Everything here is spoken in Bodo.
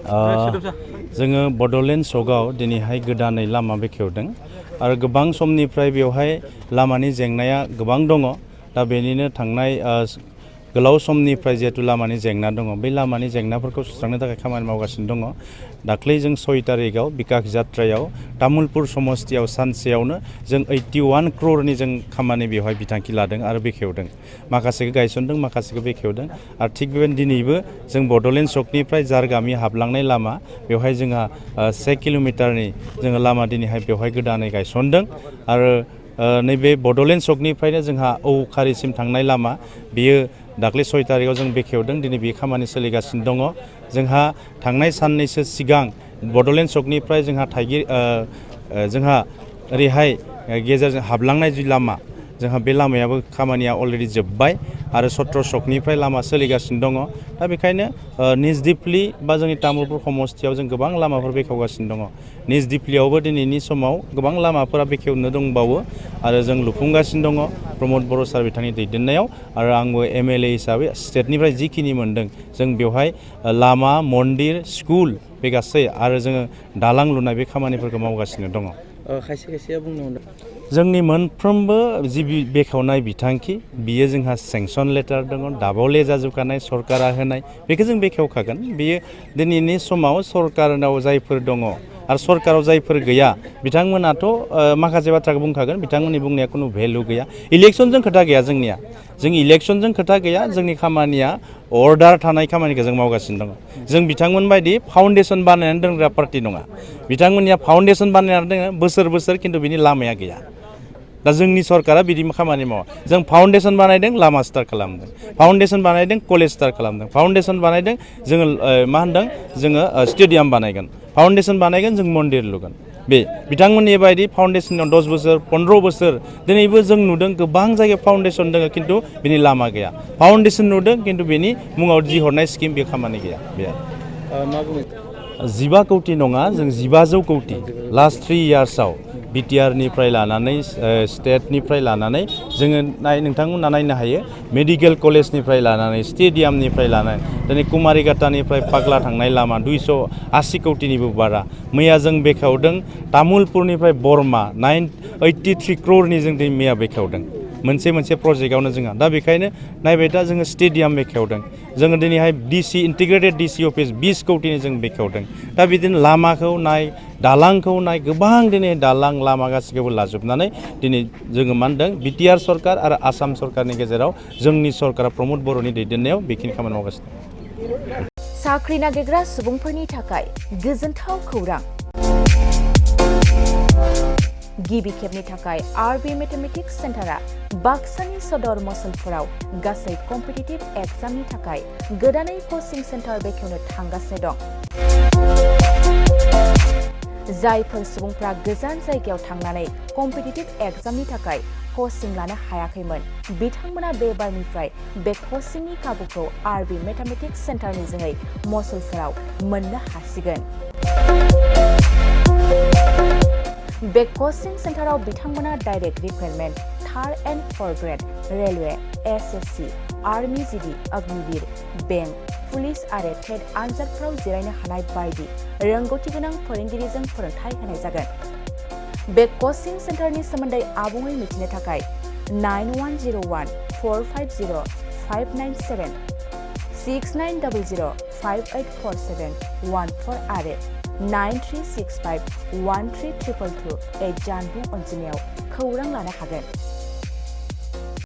जोङो बड'लेण्ड सकआव दिनैहाय गोदानै लामा बेखेवदों आरो गोबां समनिफ्राय बेवहाय लामानि जेंनाया गोबां दङ। दा बेनिनो थांनाय गोलाव समनिफ्राय जिहेतु लामानि जेंना दङ, बै लामानि जेंनाफोरखौ सुस्रांनो थाखाय खामानि मावगासिनो दङ। दाख्लै जों 6 तारिखआव बिकास जात्रायाव तामुलपुर समस्तियाव सानसेयावनो जों 81 क्ररनि जों खामानि बेवहाय बिथांखि लादों आरो बेखेवदों। माखासेखौ गायसनदों, माखासेखौ बेखेवदों आरो थिग बेबायदिनो दिनैबो जों बड'लेण्ड सकनिफ्राय जारगामि हाबलांनाय लामा बेवहाय जोंहा 1 किल'मिटारनि जोङो लामा दिनैहाय बेवहाय गोदानै गायसनदों आरो नैबे बड'लेण्ड सकनिफ्रायनो जोंहा औखारिसिम थांनाय लामा बेयो दाख्लै 6 तारिखआव जों बेखेवदों। दिनै बे खामानि सोलिगासिनो दङ। जोंहा थांनाय साननैसो सिगां बड'लेण्ड सकनिफ्राय जोंहा जोंहा ओरैहाय गेजेरजों हाबलांनाय जि लामा, जोंहा बे लामायाबो खामानिया अलरेडि जोब्बाय आरो 17 सकनिफ्राय लामा सोलिगासिनो दङ। दा बेखायनो निज दिप्लि बा जोंनि तामुलपुर समस्तियाव जों गोबां लामाफोर बेखेवगासिनो दङ। निज दिप्लियावबो दिनैनि समाव गोबां लामाफोरा बेखेवनो दंबावो आरो जों लुफुंगासिनो दङ प्रमद बर' सार बिथांनि दैदेननायाव। आरो आंबो MLA हिसाबै स्टेटनिफ्राय जिखिनि मोनदों जों बेवहाय लामा, मन्दिर, स्कुल बे गासै आरो जोङो दालां लुनाय बे खामानिफोरखौ मावगासिनो दङ। खायसेया बुंनो मोनदों जोंनि मोनफ्रोमबो जि बेखेवनाय बिथांखि बियो जोंहा सेंसन लेटार दङ, दाबले जाजोबखानाय सरकारा होनाय, बेखौ जों बेखेवखागोन। बेयो दिनैनि समाव सरकारनाव जायफोर दङ आरो सरकाराव जायफोर गैया बिथांमोनाथ' माखासे बाथ्राखौ बुंखागोन, बिथांमोननि बुंनाया खुनु भेलु गैया। इलेक्सनजों खोथा गैया जोंनिया, जों इलेक्सनजों खोथा गैया। जोंनि खामानिया अर्डार थानाय खामानिखौ जों मावगासिनो दङ। जों बिथांमोन बायदि फाउन्डेसन बानायनानै दोनग्रा पार्टि नङा। बिथांमोननिया फाउन्डेसन बानायनानै दोङो बोसोर बोसोर, खिन्थु बिनि लामाया गैया। दा जोंनि सरकारा बिदि खामानि मावा। जों फाउन्डेसन बानायदों, लामा स्टार्ट खालामदों। फाउन्डेसन बानायदों, कलेज स्टार्ट खालामदों। फाउन्डेसन बानायदों, जोङो जोङो स्टेडियाम बानायगोन। फाउन्डेसन बानायगोन, जों मन्दिर लुगोन। बे बिथांमोननि बायदि फाउन्डेसनाव 10 बोसोर 15 बोसोर दिनैबो जों नुदों गोबां जायगायाव फाउन्डेसन दङ, खिन्थु बिनि लामा गैया। फाउन्डेसन नुदों, खिन्थु बेनि मुङाव जि हरनाय स्किम बे खामानि गैया। बे मा बुङो 15 कौटि नङा, जों 1500 कौटि लास्ट 3 इयार्सआव बिटिआरनिफ्राय लानानै स्टेटनिफ्राय लानानै जोङो नोंथांमोना नायनो हायो। मेडिकेल कलेजनिफ्राय लानानै स्टेडियामनिफ्राय लानानै दिनै कुमारिघाटानिफ्राय फाग्ला थांनाय लामा 280 कौटिनिबो बारा। मैया जों बेखेवदों तामुलपुरनिफ्राय बरमा 83 क्ररनि जों दिनै मैया बेखेवदों मोनसे प्रजेक्टआवनो जोंहा। दा बेखायनो नायबाय दा जोङो स्टेडियाम बेखेवदों, जोङो दिनैहाय इन्टिग्रेटेड डिसि अफिस 20 कौटिनि जों बेखेवदों। दा बिदिनो लामाखौ नाय, दालांखौ नाय, गोबां दिनै दालां लामा गासैखौबो लाजोबनानै दिनै जोङो मा होनदों बिटिआर सरकार आरो आसाम सरकारनि गेजेराव जोंनि सरकारा प्रमद बर'नि दैदेननायाव बेखिनि खामानि मावगासिनो। साख्रि नागिरग्रा सुबुंफोरनि थाखाय गोजोनथाव खौरां। गिबि खेबनि थाखाय RB मेथमेटिक्स सेन्टारा बाक्सानि सदर मसलपुराव गासै कम्पिटिटिभ एग्जामनि थाखाय गोदानै कचिं सेन्टार बेखेवनो थांगासिनो दं। जायफोर सुबुंफ्रा गोजान जायगायाव थांनानै कम्पिटिटिभ एग्जामनि थाखाय कचिं लानो हायाखैमोन, बिथांमोना बे बारनिफ्राय बे कचिंनि खाबुखौ RB मेथमेटिक्स सेन्टारनि जोहै मसलपुराव मोननो हासिगोन। बे कचिं सेन्टाराव बिथांमोना direct recruitment, 3rd and 4th grade, railway, SSC, army GD, Agniveer, bank, police आरो टेट आनजादफोराव जिरायनो हानाय बायदि रोंगौथि गोनां फोरोंगिरिजों फोरोंथाय होनाय जागोन। बे कचिं सेन्टारनि सोमोन्दै आबुङै मिथिनो थाखाय 9101-450-597, 6900-584714 आरो 9365-13222 जानबुं अनजिमायाव खौरां लानो हागोन।